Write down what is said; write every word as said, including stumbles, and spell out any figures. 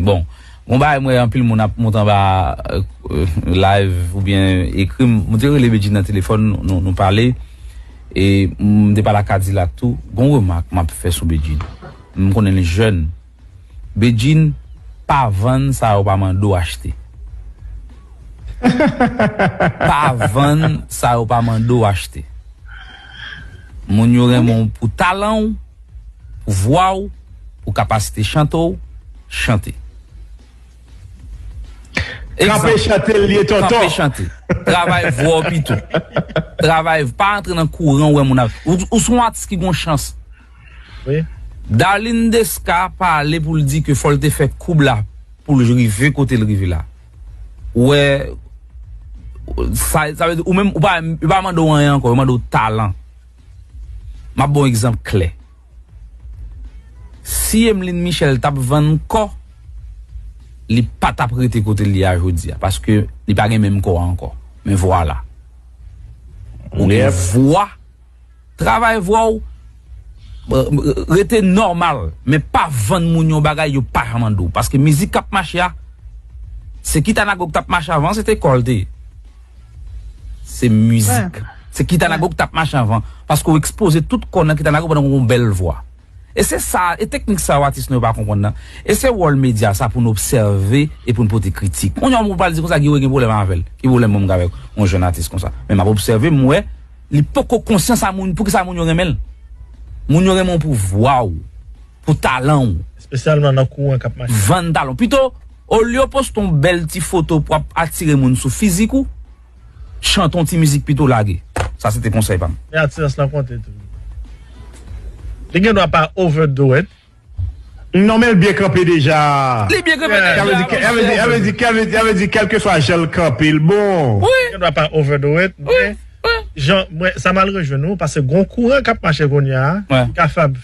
Bon, yon bagay m wè anpil moun ap monte anba, euh, live oubyen ekri m. M te rele Bedjine nan telefòn, nou, nou pale. E m te pale ak Kadilak tou. Gon remak m ap fè sou Bedjine. M konnen li jèn. Bedjine, pa vann sa yo pa mande w achte. Pa vann sa yo pa mande w achte. Moun yo renmen w pou talan w, pou vwa w, pou kapasite chante w, chante. Kanpe chante l ye tonton. Kanpe chante. Travay vwa w pito. Travay, pa antre nan kouran w wè moun ap. Ou, ou se yon atis ki gon chans. Wi. Darline Desca pale pou l di ke fò l te fè koub la pou l rive kote l rive la. Ou wè, sa, sa vle di, ou menm, ou pa, yo pa mande w anyen ankò, yo mande w talan. M ap ba w egzanp klè. Si Emeline Michel t ap vann kò, li pa t ap rete kote l ye a jodi a, paske li pa gen menm kò a ankò. Men vwala. Ou gen vwa, travay vwa w, rete nòmal, men pa vann moun yon bagay yo pa janm mande w. Paske mizik k ap mache a, se Kitanago k t ap mache avan, se te kò l te ye. Se mizik. Se Kitanago k t ap mache avan. Paske w ekspoze tout kò w nan Kitanago pandan w gen yon bèl vwa. E se sa, e teknik sa yo atis nou yo pa konprann nan. E se wòl medya sa pou n obsève e pou n pote kritik. Kounye a ou pral di konsa Guy Wewe gen pwoblèm avè l. Ki pwoblèm mwen m gen avèk yon jèn atis konsa? Men m ap obsève, m wè li poko konsyan sa moun, poukisa moun yo renmen l. Moun yo renmen w pou vwa w, pou talan w. Espesyalman nan kouran k ap mache. Vann talan w. Pito, olye w poste yon bèl ti foto pou ap atire moun sou fizik ou, chante yon ti mizik pito lage. Sa se te konsèy pa m. Men atirans lan konte tou. Li gen dwa pa overdo it. Non, men l byen kanpe deja. Li byen kanpe Sa vle di, deja. sa vle di, sa vle di, sa vle di, kèlkeswa jan l kanpe, l bon. Wi, Gen dwa pa overdo it, wi, men wi. Jan, mwen, sa m al rejwenn ou, paske gon kouran k ap mache kounye a, Wi. ki kapab